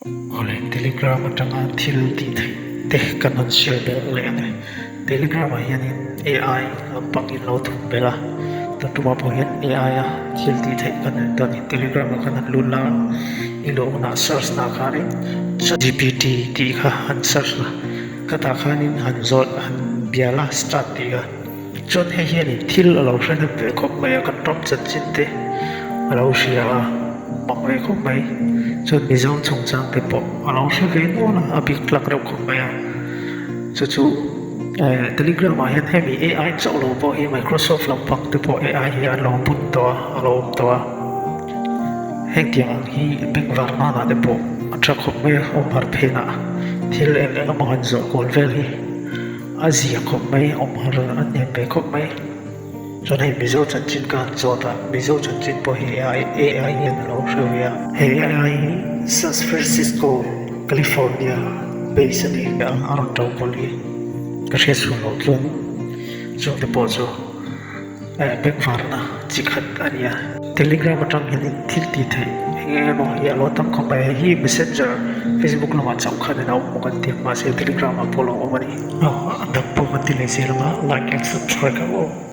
Awle, Telegram atanga thil tih theih te kan han share belh leh ang e. Telegram ah hianin AI lampang in lo thum belh a, tun tumah pawh hian AI a thil tih theih kan en dawn a ni. Telegram ah khan han lut la, i luh hunah search na khanin ChatGPT tih kha han search la, khatah khanin han zawt han bia la start tih kha. Chuan hei hianin thil a lo hre hnem ve khawp mai a, kan ram chanchin te a lo hria a, mak ve khawp mai. Chuan Mizo chungchang te pawh a lo hre ve nual a, a bik tlak reuh khawp mai a. Chu chu Telegram ah hian hemi AI chauh lo pawh hi Microsoft lampang te pawh AI hi an lo bun tawh a, a lo awm tawh a. Hengtiang ang hi bengvar nanah te pawh a tha khawp mai a, awm har phenah thil eng eng emaw han zawh kual vel hi. A zia khawp mai, awm har a hnem ve khawp mai. Chuan hei Mizo chanchin ka han zawt a, Mizo chanchin pawh hi AI AI hian a lo hre ve a. He AI hi San Francisco, California base a ni a, a rawn to kual hi ka hriat chhuah loh chuan chungte pawh chu. Bengvarna chi khat a ni a. Telegram atang hianin thil tih theih eng eng emaw hi a lo tam khawp mai. Hei hi Messenger, Facebook lamah chauh khanin a awm bawk an ti a, mahse Telegram ah pawh a lo awm a ni. A dang pawh kan ti leh zel ang a, like and subscribe ang aw.